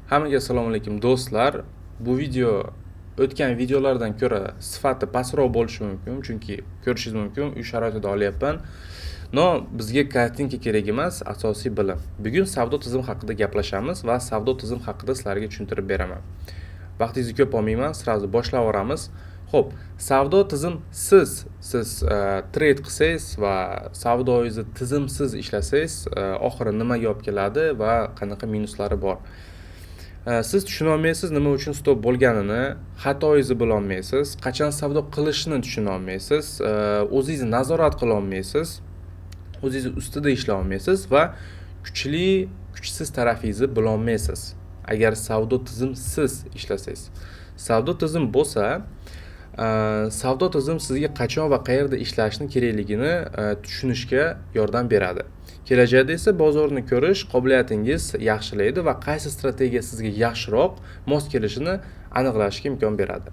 Hammaga assalomu alaykum, do'stlar. Bu video o'tgan videolardan ko'ra sifati pastroq bo'lishi mumkin, chunki ko'rishingiz mumkin, uy sharoitida olyapman. Но bizga картинка kerak emas, asosiy bilim. Bugun savdo tizim haqida gaplashamiz va savdo tizim haqida sizlarga tushuntirib beraman. Vaqtingizni ko'p olmayman, сразу boshlab yuboramiz. Xo'p, savdo tizimsiz siz trade qilsangiz va savdoyingizni tizimsiz ishlasangiz, oxiri nimaga olib keladi va qanaqa minuslari bor? Siz tushunolmaysiz nima uchun stop bo'lganini, xatoyingizni bilolmaysiz, qachon savdo qilishni tushunolmaysiz, o'zingizni nazorat qilolmaysiz, o'zingizni ustida ishlay olmaysiz va kuchli, kuchsiz tarafingizni bilolmaysiz, agar savdo tizimsiz ishlasangiz. Savdo tizim bo'lsa, savdo tizim sizga qachon va qayerda ishlashni kerakligini tushunishga yordam beradi. Kelajakda esa bozorni ko'rish qobiliyatingiz yaxshilaydi va qaysi strategiya sizga yaxshiroq mos kelishini aniqlashga imkon beradi.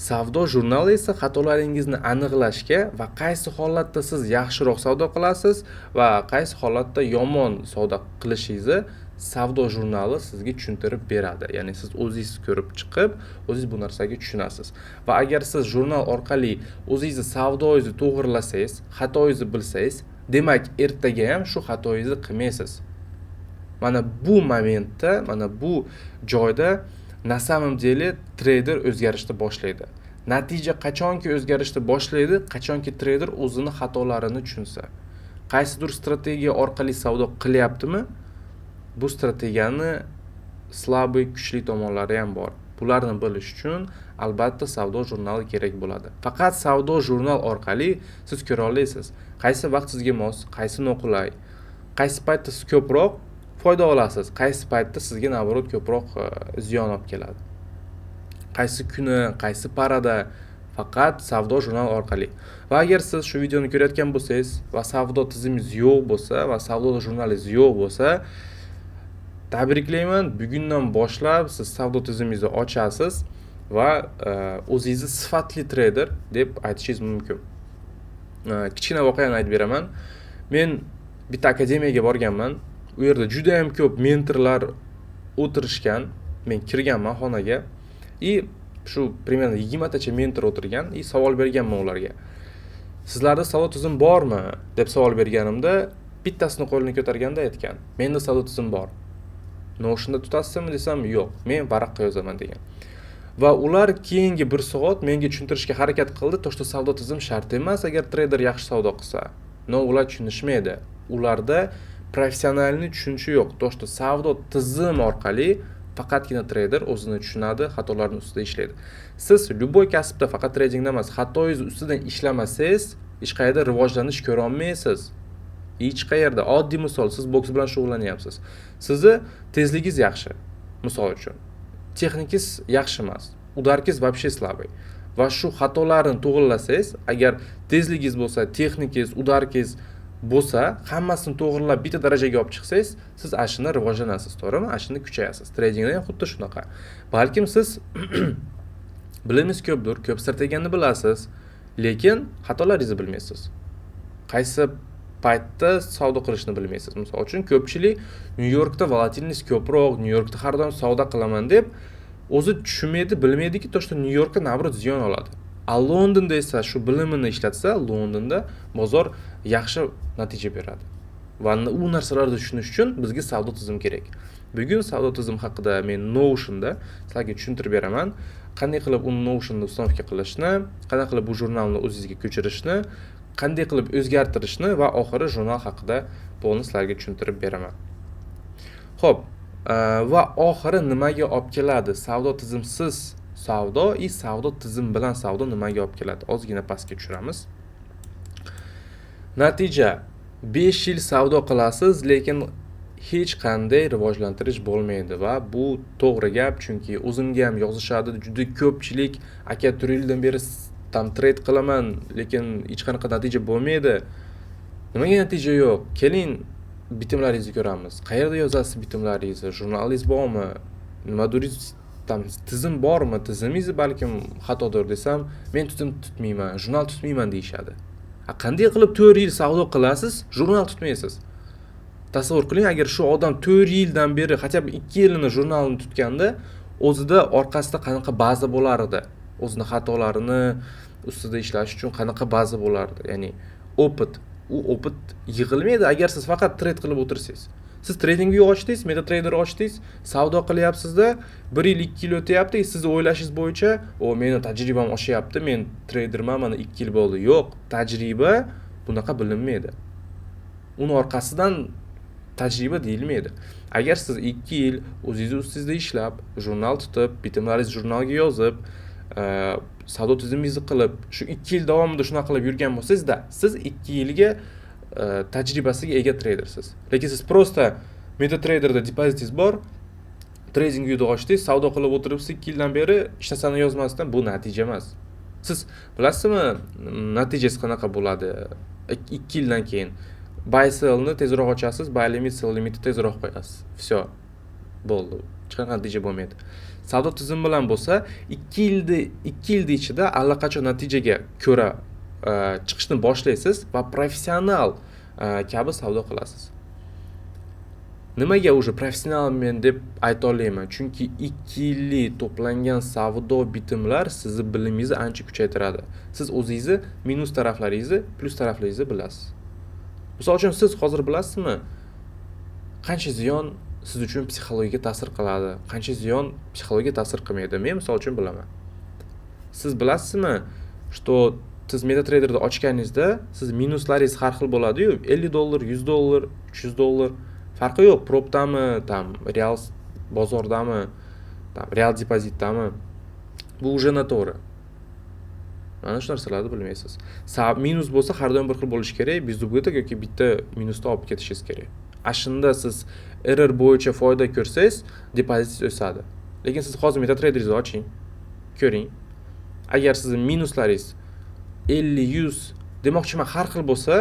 Savdo jurnali esa xatolaringizni aniqlashga va qaysi holatda siz yaxshiroq savdo qilasiz va qaysi holatda yomon savdo qilishingizni savdo jurnali sizga tushuntirib beradi. Ya'ni siz o'zingiz ko'rib chiqib, o'zingiz bu narsaga tushunasiz. Va agar siz jurnal orqali o'zingizni savdoyingizni to'g'rilasangiz, xatoyingizni bilsangiz, demak, ertaga ham shu xatoyingizni qilmaysiz. Mana bu momentda, mana bu joyda на самом деле treyder o'zgarishni boshlaydi. Natija qachonki o'zgarishni boshlaydi? Qachonki treyder o'zini xatolarini tushunsa. Qaysidir strategiya orqali savdo qilyaptimi? Bu strategiyani слабый, kuchli tomonlari ham bor. Bularni bilish uchun albatta savdo jurnali kerak bo'ladi. Faqat savdo jurnal orqali siz ko'ra olasiz, qaysi vaqt sizga mos, qaysi noqulay, qaysi paytda siz ko'proq foyda olasiz, qaysi paytda sizga, наоборот, ko'proq ziyon olib keladi, qaysi kuni, qaysi пара da. Faqat savdo jurnal orqali. Va agar siz shu videoni ko'rayotgan bo'lsangiz va savdo tizimingiz yo'q bo'lsa va savdo jurnalingiz yo'q bo'lsa, tabriklayman, bugundan boshlab siz savdo tizimingizni ochasiz va o'zingizni sifatli treyder deb aytishingiz mumkin. Kichkina voqeani aytib beraman. Men bitta akademiyaga borganman. U yerda judayam ko'p mentorlar o'tirishgan. Men kirganman xonaga и shu примерно 20 tacha mentor o'tirgan и savol berganman ularga: "Sizlarda savdo tizim bormi?" deb savol berganimda, bittasini qo'lini ko'targanda aytgan: "Menda savdo tizim bor". "Notionda tutasizmi?" desam, "Yo'q, men varaqqa yozaman", degan. Va ular keyingi bir soat menga tushuntirishga harakat qildi то, что savdo tizim shart emas, agar treyder yaxshi savdo qilsa. Но ular tushunishmaydi, ularda профессиональный tushuncha yo'q то, что savdo tizim orqali faqatgina treyder o'zini tushunadi, xatolarni ustida ishlaydi. Siz любой kasbda, faqat tradingda emas, xatoyingiz ustidan ishlamasangiz, hech qayerda rivojlanish ko'rolmaysiz, hech qayerda. Oddiy misol: siz boks bilan shug'ullanyapsiz, sizni tezligingiz yaxshi, misol uchun, texnikangiz yaxshi emas, ударка ngiz вообще слабый. Va shu xatolarni to'g'irlasangiz, agar tezligingiz bo'lsa, texnikangiz, ударка ngiz bo'lsa, hammasini to'g'irlab bitta darajaga olib chiqsangiz, siz ana shunda rivojlanasiz, to'g'rimi? Ana shunda kuchayasiz. Tradingda ham xuddi shunaqa. Balkim siz bilimingiz ko'pdir, ko'p strategiyani bilasiz, lekin xatolaringizni bilmaysiz, qaysi paytda savdo qilishni bilmaysiz. Misol uchun, ko'pchilik Nyu Yorkda волатильность ko'proq, Nyu Yorkda har doim savdo qilaman deb o'zi tushunmaydi, bilmaydiki то, что Nyu Yorkda, наоборот, ziyon oladi, а Londonda esa shu bilimini ishlatsa, Londonda bozor yaxshi natija beradi. Va u narsalarni tushunish uchun bizga savdo tizim kerak. Bugun savdo tizim haqida men Notionda sizlarga tushuntirib beraman, qanday qilib uni Notionda установка qilishni, qanday qilib bu jurnalni o'zingizga ko'chirishni, qanday qilib o'zgartirishni va oxiri jurnal haqida полный sizlarga tushuntirib beraman. Ho'p, va oxiri nimaga olib keladi savdo tizimsiz savdo и savdo tizim bilan savdo nimaga olib keladi? Ozgina pastga tushiramiz. Natija: 5 yil savdo qilasiz, lekin hech qanday rivojlantirish bo'lmaydi. Va bu to'g'ri gap, chunki o'zimga ham yozishadi juda ko'pchilik: "Aka, 4 yildan beri там trade qilaman, lekin hech qanaqa natija bo'lmaydi. Nimaga natija yo'q? Keling, bitimlaringizni ko'ramiz. Qayerda yozasiz bitimlaringizni? Jurnalingiz bormi? Nimaduringiz там tizim bormi? Tizimingiz balkim xatodir", desam, "Men tizim tutmayman, jurnal tutmayman", deyishadi. A qanday qilib 4 yil savdo qilasiz, jurnal tutmaysiz? Tasavvur qiling, agar shu odam 4 yildan beri, хотя бы 2 yilini jurnalini tutganda, o'zida orqasida qanaqa baza bo'lar edi, o'zini xatolarini ustida ishlash uchun qanaqa baza bo'lardi, ya'ni опыт. U опыт yig'ilmaydi, agar siz faqat trade qilib o'tirsangiz. Siz TradingView ochdingiz, MetaTrader ochdingiz, savdo qilyapsizda, bir yil, 2 yil o'tyapti. Sizni o'ylashingiz bo'yicha, o, meni tajribam oshyapti, men treyderman, mana 2 yil bo'ldi. Yo'q, tajriba bunaqa bilinmaydi, uni orqasidan tajriba deyilmaydi. Agar siz 2 yil o'zingizni ustingizda ishlab, jurnal tutib, bitimlaringizni jurnalga yozib, savdo tizimingizni qilib, shu 2 yil davomida shunaqa qilib yurgan bo'lsangizda, siz 2 yilga tajribasiga ega treydersiz. Lekin siz просто MetaTraderda depozitingiz bor, TradingViewda ochdingiz, savdo qilib o'tiribsiz 2 yildan beri hech narsani yozmasdan, bu natija emas. Siz bilasizmi, natijasi qanaqa bo'ladi 2 yildan keyin? Buy sellni tezroq ochasiz, buy limit, sell limitni tezroq qo'yasiz, все, bo'ldi, hech qanaqa natija bo'lmaydi. Savdo tizimi bilan bo'lsa, 2 yilni ichida allaqachon natijaga ko'ra chiqishni boshlaysiz va professional kabi savdo qilasiz. Nimaga уже professionalmen deb ayta olaman? Chunki 2 yillik to'plangan savdo bitimlar sizni bilimingizni ancha kuchaytiradi. Siz o'zingizni minus taraflaringizni, plyus taraflaringizni bilasiz. Misol uchun, siz hozir bilasizmi, qancha ziyon siz uchun psixologiyaga ta'sir qiladi, qancha ziyon psixologiyaga ta'sir qilmaydi? Men, misol uchun, bilaman. Siz bilasizmi, что siz MetaTraderda ochganingizda siz minuslaringiz har xil bo'ladiyu: 50 dollar, 100 dollar, 300 dollar, farqi yo'q, propdami там, real bozordami там, real depozitdami, bu уже noto'g'ri. Mana shu narsalarni bilmaysiz. Minus bo'lsa, har doim bir xil bo'lishi kerak, безубыток yoki bitta minusda olib ketishingiz kerak. Ana shunda siz RR bo'yicha foyda ko'rsangiz, depozitingiz o'sadi. Lekin siz hozir MetaTraderingizni oching, ko'ring, agar sizni minuslaringiz 50, 100 demoqchiman, har xil bo'lsa,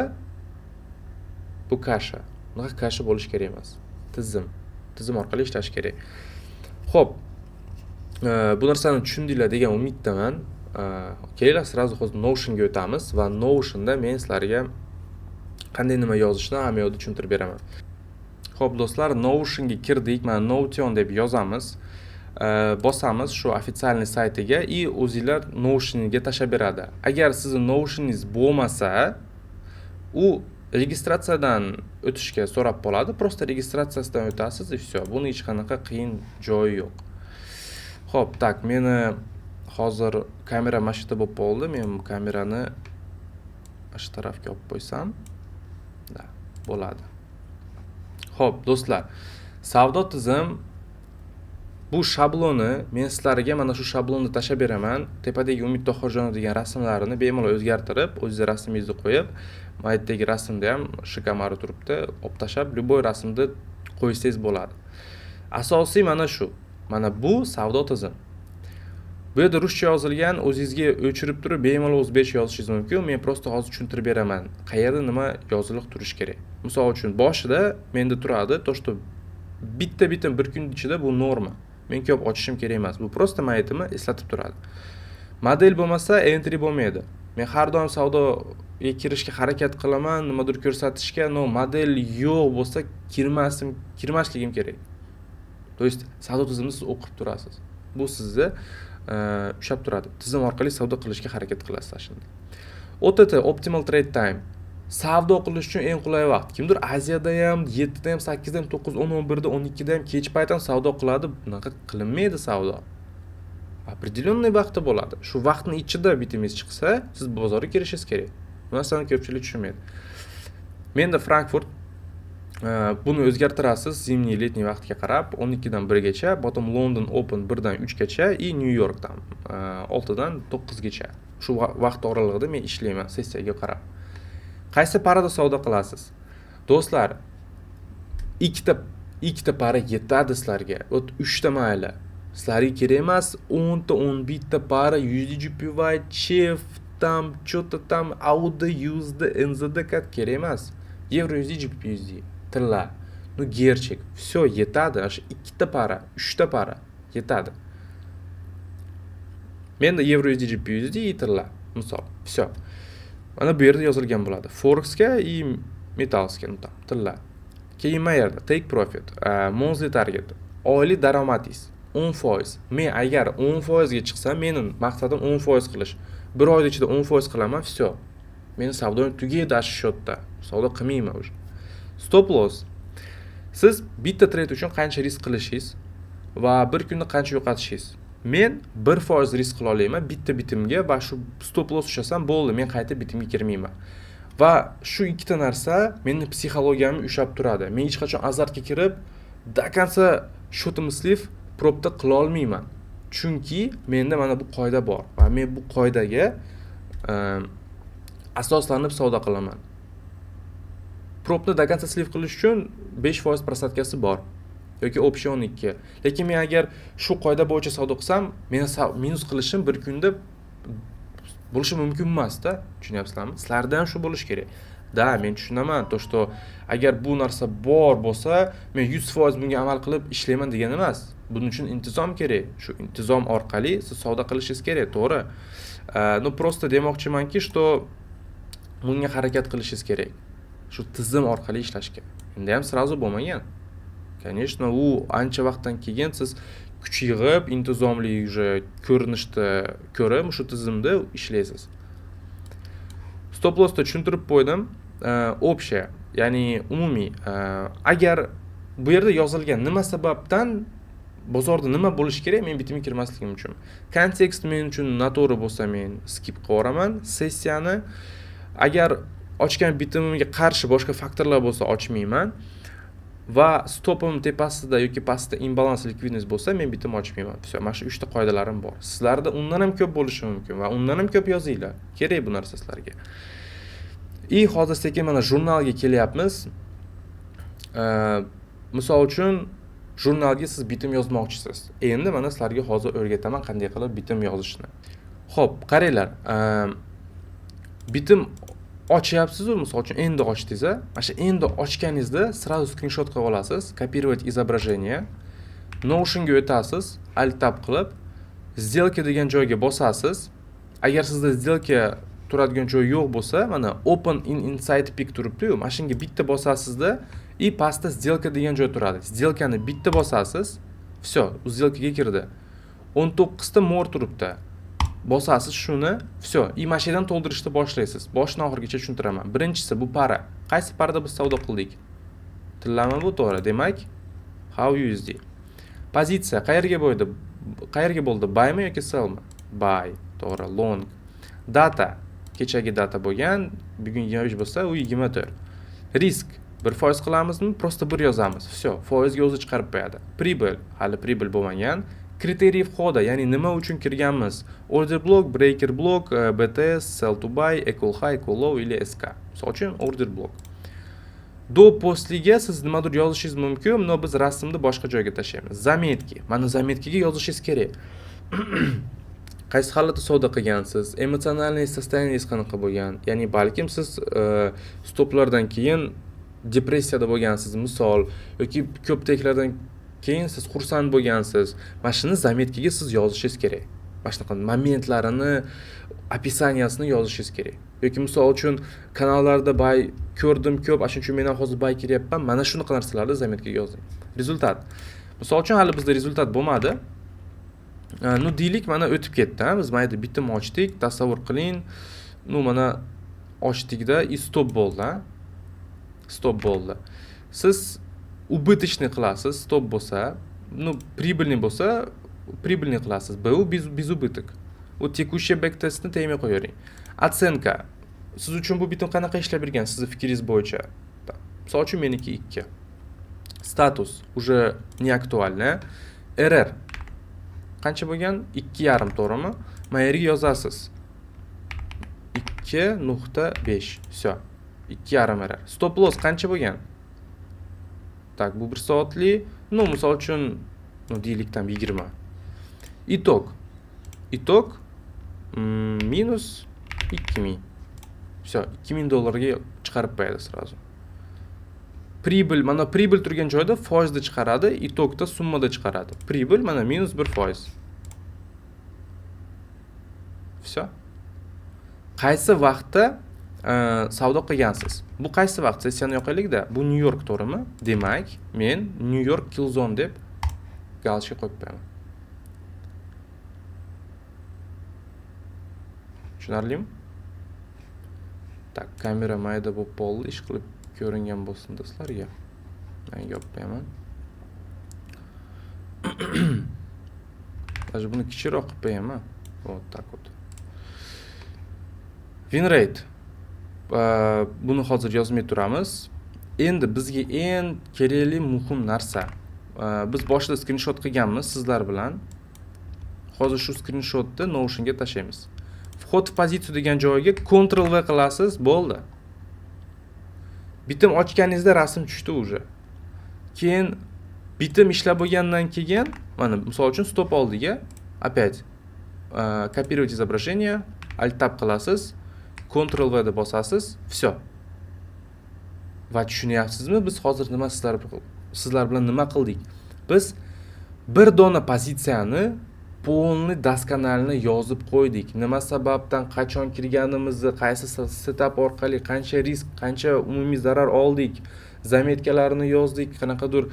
bu каша. Bunaqa каша bo'lishi kerak emas. Tizim orqali ishlash kerak. Ho'p, bu narsani tushundinglar degan umiddaman. Kelinglar, сразу hozir Notionga o'tamiz va Notionda men sizlarga qanday nima yozishni amaliyotda tushuntirib beraman. Ho'p, do'stlar, Notionga kirdik. Mana, Notion deb yozamiz, bosamiz shu официальный saytiga и o'zinglar Notionga tashlab beradi. Agar sizni Notioningiz bo'lmasa, u registratsiyadan o'tishga so'rab qoladi. Просто registratsiyasidan o'tasiz и все, buni hech qanaqa qiyin joyi yo'q. Ho'p, так, meni hozir kamera mana shu yerda bo'lib qoldi. Men kamerani mana shu tarafga olib qo'ysam да bo'ladi. Ho'p, do'stlar, savdo tizim bu shabloni, men sizlarga mana shu shablonni tashlab beraman. Tepadagi Umid Tohirjonov degan rasmlarini bemalol o'zgartirib, o'zingizni rasmingizni qo'yib, mana yerdagi rasmda ham Shikamari turibdi, olib tashlab, любой rasmni qo'ysangiz bo'ladi. Asosiy mana shu, mana bu savdo tizim. Bu yerda ruscha yozilgan, o'zingizga o'chirib turib, bemalol o'zbekcha yozishingiz mumkin. Men просто hozir tushuntirib beraman, qayerda nima yoziliq turishi kerak. Misol uchun, boshida menda turadi то, что bitta bitim bir kun ichida, bu norma, men ko'p ochishim kerak emas. Bu просто mayetimni eslatib turadi. Model bo'lmasa, entry bo'lmaydi. Men har doim savdoga kirishga harakat qilaman, nimadir ko'rsatishga, но model yo'q bo'lsa, kirmasim, kirmasligim kerak. То есть savdo tizimini siz o'qib turasiz, bu sizni ushlab turadi. Tizim orqali savdo qilishga harakat qilasiz shunda. OTT, optimal trade time, savdo qilish uchun eng qulay vaqt. Kimdir Aziyada ham, 7da ham, 8da ham, 9, 10, 11da, 12da ham, kech payt ham savdo qiladi. Bunaqa qilinmaydi savdo. Определенный vaqti bo'ladi, shu vaqtni ichida bitimingiz chiqsa, siz bozorga kirishingiz kerak. Bu narsani ko'pchilik tushunmaydi. Menda Frankfurt, buni o'zgartirasiz зимний, летний vaqtga qarab, 12dan 1gacha, потом London Open 1dan 3gacha и Nyu Yorkdan 6dan 9gacha. Shu vaqt oralig'ida men ishlayman sessiyaga qarab. Qaysi пара da savdo qilasiz, do'stlar? Ikkita пара yetadi sizlarga, вот uchta mayli, sizlarga kerak emas 10ta, 11ta пара, USDJPY, CHF там, что-то там, AUD, USD, NZD CAD kerak emas. Yevro USD, GBP USD, tilla, ну, gerchik, все, yetadi. Ana shu ikkita пара, uchta пара yetadi. Menda yevro USD, GBP USD и tilla, misol, все. Mana bu yerda yozilgan bo'ladi, forexga и metallsga, ну, там tilla. Keyin mana yerda take profit, monthly target, oylik daromadingiz 10%. Men agar 10%ga chiqsam, meni maqsadim 10% qilish. Bir oyni ichida 10% qilaman, все, meni savdoyim tugaydi, shu счет da savdo qilmayman уже. Stop loss: siz bitta trade uchun qancha risk qilishingiz va bir kunda qancha yo'qotishingiz. Men 1% risk qila olaman bitta bitimga va shu stop loss ushlasam bo'ldi, men qayta bitimga kirmayman. Va shu ikkita narsa meni psixologiyamni ushlab turadi. Men hech qachon azartga kirib, до конца счет imni слив prop da qila olmayman, chunki menda mana bu qoida bor va men bu qoidaga asoslanib savdo qilaman. Propni до конца слив qilish uchun 5% просадка si bor yoki общий 12, lekin men agar shu qoida bo'yicha savdo qilsam, meni minus qilishim bir kunda bo'lishi mumkin emasda, tushunyapsizlarmi? Sizlarda ham shu bo'lishi kerak да. Men tushunaman то, что agar bu narsa bor bo'lsa, men 100% bunga amal qilib ishlayman degani emas. Buning uchun intizom kerak, shu intizom orqali siz savdo qilishingiz kerak, to'g'ri. Ну, просто demoqchimanki, что bunga harakat qilishingiz kerak, shu tizim orqali ishlashga. Endi ham сразу bo'lmagan, конечно, u ancha vaqtdan keyin siz kuch yig'ib, intizomli уже ko'rinishda ko'rib, shu tizimda ishlaysiz. Stop lossda tushuntirib qo'ydim. Общая, ya'ni umumiy, agar bu yerda yozilgan nima sababdan, bozorda nima bo'lishi kerak men bitimga kirmasligim uchun. Kontekst men uchun noto'g'ri bo'lsa, men skip qilib yuboraman sessiyani. Agar ochgan bitimimga qarshi boshqa faktorlar bo'lsa, ochmayman va stopim tepasida yoki pastida imbalans, ликвидность bo'lsa, men bitim ochmayman. Все, mana shu uchta qoidalarim bor. Sizlarda undan ham ko'p bo'lishi mumkin va undan ham ko'p yozinglar, kerak bu narsa sizlarga. И hozir sekin mana jurnalga kelyapmiz. Misol uchun, jurnalga siz bitim yozmoqchisiz. Endi mana sizlarga hozir o'rgataman qanday qilib bitim yozishni. Ho'p, qaranglar, bitim ochyapsizu, misol uchun, endi ochdingiz, a mana shu endi ochganingizda сразу skrinshot qilib olasiz, копировать изображение, Notionga o'tasiz, alt tab qilib, сделка degan joyga bosasiz. Agar sizda сделка turadigan joy yo'q bo'lsa, mana open in Insight Peak turibdiyu, mana shunga bitta bosasizda и pastda сделка degan joy turadi, сделка ni bitta bosasiz. Все, u сделка ga kirdi. 19 ta more turibdi, bosasiz shuni. Все, и mana shu yerdan to'ldirishni boshlaysiz. Boshidan oxirigacha tushuntiraman. Birinchisi bu пара. Qaysi пара da biz savdo qildik? Tillami bu? To'g'ri, demak, XAUUSD. Pozitsiya qayerga bo'ldi? Qayerga bo'ldi, buymi yoki sellmi? Buy, to'g'ri, long. Дата kechagi дата bo'lgan, bugun 25 bo'lsa, u 24. Risk 1% qilamizmi? Просто bir yozamiz, все, foizga o'zi chiqarib qo'yadi. Прибыль, hali прибыль bo'lmagan. Критерий входа, ya'ni nima uchun kirganmiz: order block, breaker block, BTS, sell to buy, equal high, equal low или SK. Misol uchun, order block. До, после ga siz nimadir yozishingiz mumkin, но biz rasmni boshqa joyga tashlaymiz. Заметки, mana заметка ga yozishingiz kerak: qaysi holatda savdo qilgansiz, эмоциональный состояние ngiz qanaqa bo'lgan, ya'ni balkim siz stoplardan keyin depressiyada bo'lgansiz, misol, yoki ko'p takelardan keyin siz xursand bo'lgansiz. Mana shuni заметка ga siz yozishingiz kerak, mana shunaqa momentlarini описания sini yozishingiz kerak. Yoki, misol uchun, kanallarda buy ko'rdim ko'p, ana shuning uchun men ham hozir buy kiryapman. Mana shunaqa narsalarni заметка ga yozing. Результат, misol uchun, hali bizda результат bo'lmadi. Ну, deylik, mana o'tib ketdi. Biz mana yerda bitim ochdik, tasavvur qiling. Ну, mana ochdikda и stop bo'ldi, stop bo'ldi. Siz убыточный qilasiz stop bo'lsa, ну, прибыльный bo'lsa, прибыльный qilasiz. Bu безубыток, u текущий backtestni tegmay qo'yavering. Оценка: siz uchun bu bitim qanaqa ishlab bergan, sizni fikringiz bo'yicha? Misol uchun, meniki 2. Статус уже не актуальный. RR qancha bo'lgan? 2,5, to'g'rimi? Mana yerga yozasiz 2.5. Все, 2,5 RR. Stop loss qancha bo'lgan? Так, bu bir soatli. Ну, misol uchun, ну, deylik, там 20. Итог, итог минус 2000. Все, 2000 dollarga chiqarib qo'yadi сразу. Прибыль, mana прибыль turgan joyda foizda chiqaradi, итог da summada chiqaradi. Прибыль mana minus 1%. Все. Qaysi vaqtda Savdo qilgansiz. Bu qaysi vaqt? Sessiyani yoqaylikda. Bu Nyu York, to'g'rimi? Demak, men Nyu York Killzone deb галочка qo'yib qo'yaman. Tushunarlimi? Так, kamera mayda bo'lib qoldi, ish qilib ko'ringan bo'lsin sizlarga. Men yopib qo'yaman. Даже buni kichikroq qilib qo'yaman. Вот так вот. Win rate. Buni hozir yozmay turamiz. Endi bizga eng kerakli muhim narsa. Biz boshida skrinshot qilganmiz sizlar bilan. Hozir shu skrinshotni Notionga tashlaymiz. Вход в позицию degan joyiga Ctrl V qilasiz, bo'ldi. Bitim ochganingizda rasm tushdi уже. Keyin bitim ishlab bo'lgandan keyin, mana misol uchun stop oldiga опять копировать изображение, Alt Tab qilasiz, Ctrl V deb bosasiz, всё. Va tushunyapsizmi, biz hozir nima sizlar bilan nima qildik? Biz bir dona pozitsiyani полный досконально yozib qo'ydik. Nima sababdan, qachon kirganimizni, qaysi setup orqali, qancha risk, qancha umumiy zarar oldik, заметка larini yozdik, qanaqadir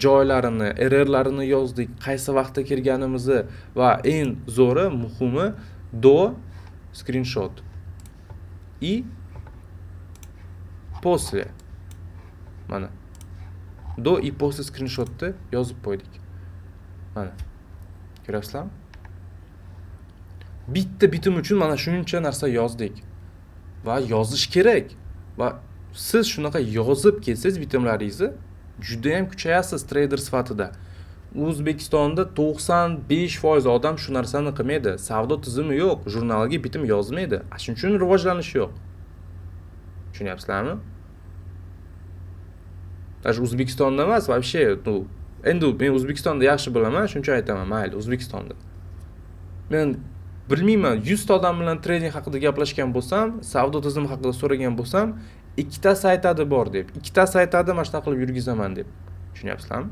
joylarini, errorlarini yozdik, qaysi vaqtda kirganimizni va eng zo'ri, muhimi до скриншот и после. Mana до и после skrinshotni yozib qo'ydik. Mana ko'ryapsizlarmi? Bitta bitim uchun mana shuncha narsa yozdik. Va yozish kerak. Va siz shunaqa yozib kelsangiz bitimlaringizni juda ham kuchayasiz treyder sifatida. O'zbekistonda 95% odam shu narsani qilmaydi. Savdo tizimi yo'q, jurnalga bitim yozmaydi. Shuning uchun rivojlanish yo'q. Tushunyapsizlarmi? Даже O'zbekistonda emas, вообще, ну, endi men O'zbekistonda yaxshi bilaman, shuning uchun aytaman, mayli, O'zbekistonda. Men bilmayman, 100 ta odam bilan trading haqida gaplashgan bo'lsam, savdo tizimi haqida so'ragan bo'lsam, ikkitasi aytadi bor deb, ikkitasi aytadi mana shunaqa qilib yurgizaman deb. Tushunyapsizlarmi?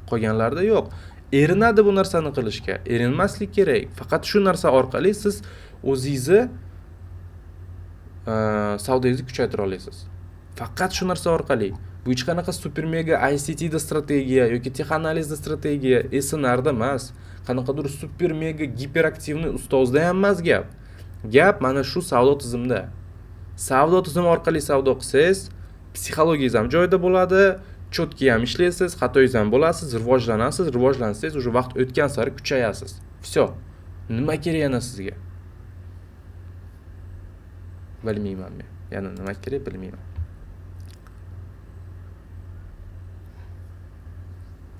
Qolganlarida yo'q. Erinadi bu narsani qilishga, erinmaslik kerak. Faqat shu narsa orqali siz o'zingizni savdoyingizni kuchaytira olasiz. Faqat shu narsa orqali. Bu hech qanaqa super mega ICTda strategiya yoki texanalizda strategiya, SNRda emas. Qanaqadir super mega гиперактивный ustozda ham emas gap. Gap mana shu savdo tizimida. Savdo tizimi orqali savdo qilsangiz, psixologiyangiz ham joyida bo'ladi, чётко ham ishlaysiz, xatoyingiz ham bo'lasiz, rivojlanasiz, rivojlansangiz уже vaqt o'tgan sari kuchayasiz. Всё. Nima kerak yana sizga? Bilmayman men. Yana nima kerak bilmayman.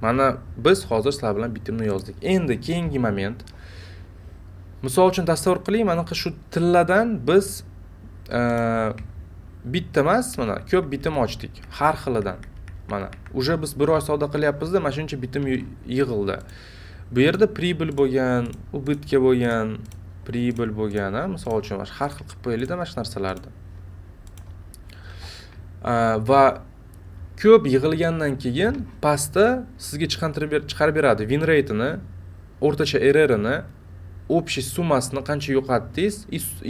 Mana biz hozir sizlar bilan bitimni yozdik. Endi keyingi moment. Misol uchun tasavvur qiling, mana shu tilladan biz bitta emas, mana ko'p bitim ochdik, har xilidan. Mana уже biz bir oy savdo qilyapmiz-da, mana shuncha bitim yig'ildi. Bu yerda прибыль bo'lgan, убытка bo'lgan, прибыль bo'lgan, ha, misol uchun mana har xil qilib qo'yaylik-da mana shu narsalarni. Va ko'p yig'ilgandan keyin pastda sizga chiqarib beradi win rate'ini, o'rtacha errorini, общий summasini qancha yo'qotdingiz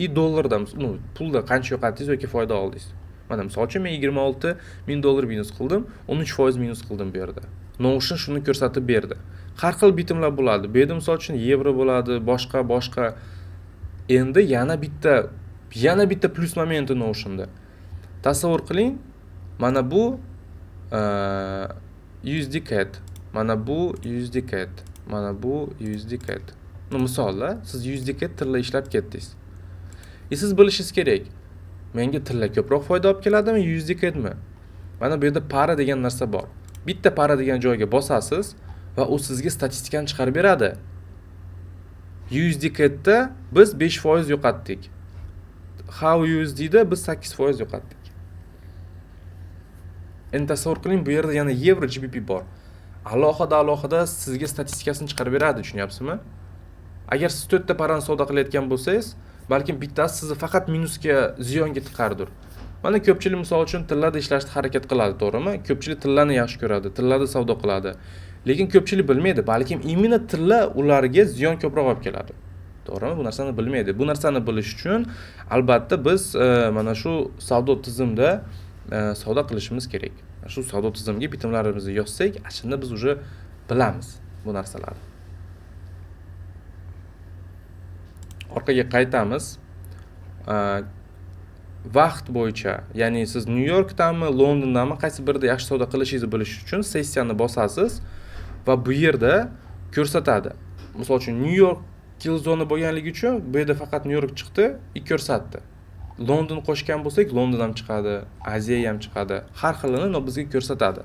и dollarda, ну, pulda qancha yo'qotdingiz yoki foyda oldingiz. Mana misol uchun men 26 ming dollar minus qildim, 13% minus qildim bu yerda. Notion shuni ko'rsatib berdi. Har xil bitimlar bo'ladi. Bu yerda misol uchun yevro bo'ladi, boshqa boshqa. Endi yana bitta plyus momenti Notionda. Tasavvur qiling, mana bu USD CAD, mana bu USD CAD, mana bu USD CAD. Ну, misolda siz USD CAD tilla ishlab ketdingiz. И siz bilishingiz kerak. Menga tilla ko'proq foyda olib keladimi, USD CADmi? Mana bu yerda пара degan narsa bor. Bitta пара degan joyga bosasiz va u sizga statistikani chiqarib beradi. USD CADda biz 5% yo'qotdik. XAU USDda biz 8% yo'qotdik. Endi tasavvur qiling, bu yerda yana yevro GBP bor. Alohida alohida sizga statistikasini chiqarib beradi, tushunyapsizmi? Agar siz to'rtta пара ni savdo qilayotgan bo'lsangiz, balkim bittasi sizni faqat minusga, ziyonga tiqardir. Mana ko'pchilik misol uchun tillada ishlashga harakat qiladi, to'g'rimi? Ko'pchilik tillani yaxshi ko'radi, tillada savdo qiladi. Lekin ko'pchilik bilmaydi, balkim именно tilla ularga ziyon ko'proq olib keladi. To'g'rimi? Bu narsani bilmaydi. Bu narsani bilish uchun albatta biz mana shu savdo tizimda savdo qilishimiz kerak. Shu savdo tizimga bitimlarimizni yozsak, shunda biz уже bilamiz bu narsalarni. Orqaga qaytamiz. Vaqt bo'yicha, ya'ni siz Nyu-Yorkdami, Londondami, qaysi birida yaxshi savdo qilishingizni bilish uchun sessiyani bosasiz va bu yerda ko'rsatadi. Misol uchun Nyu-York kill zona bo'lganligi uchun bu yerda faqat Nyu-York chiqdi, ko'rsatdi. London qo'shgan bo'lsak, London ham chiqadi, Aziya ham chiqadi. Har xilini no bizga ko'rsatadi.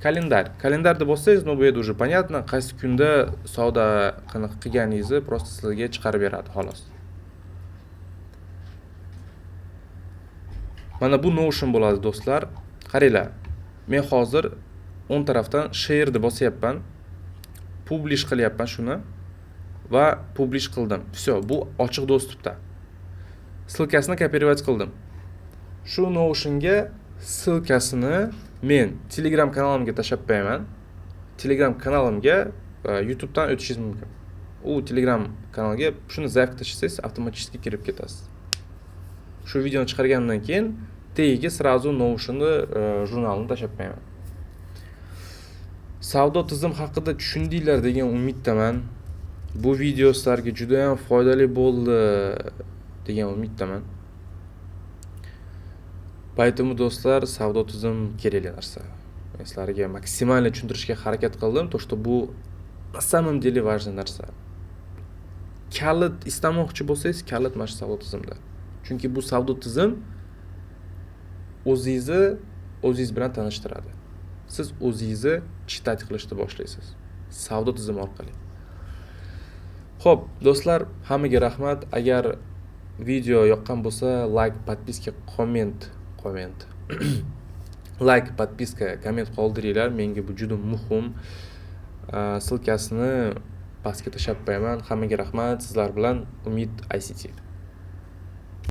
Kalendar. Kalendarni bossangiz, no bu yerda уже понятно, qaysi kunda savdo qanaqa qilganingizni просто sizlarga chiqarib beradi, xolos. Mana bu Notion bo'ladi do'stlar. Qaranglar, men hozir o'ng tarafdan share deb bosyapman. Publish qilyapman shuni va publish qildim. Всё, bu ochiq dostupda. Ссылкасini kopировать qildim. Shu Notionga ссылкасini men Telegram kanalimga tashlab qo'yaman. Telegram kanalimga YouTubedan o'tishingiz mumkin. U Telegram kanalga shuni заявка tashlasangiz, avtomatik kirib ketasiz. Shu videoni chiqargandan keyin tagiga сразу Notionni jurnalini tashlab qo'yaman. Savdo tizim haqida tushundinglar degan umiddaman. Bu video sizlarga juda ham foydali bo'ldi degan umiddaman. Поэтому do'stlar, savdo tizim kerakli narsa. Men sizlarga maksimal tushuntirishga harakat qildim, то что bu на самом деле важный narsa. Kalit istamoqchi bo'lsangiz, kalit mana shu savdo tizimda. Chunki bu savdo tizim o'zingizni o'zingiz bilan tanishtiradi. Siz o'zingizni читать qilishni boshlaysiz savdo tizimi orqali. Xo'p, do'stlar, hammaga rahmat. Agar video yoqqan bo'lsa, like, подписка, komment, komment. Like, подписка, komment qoldiringlar. Menga bu juda muhim. Ссылкасini pastga tashlab qo'yaman. Hammaga rahmat. Sizlar bilan Umid ICT.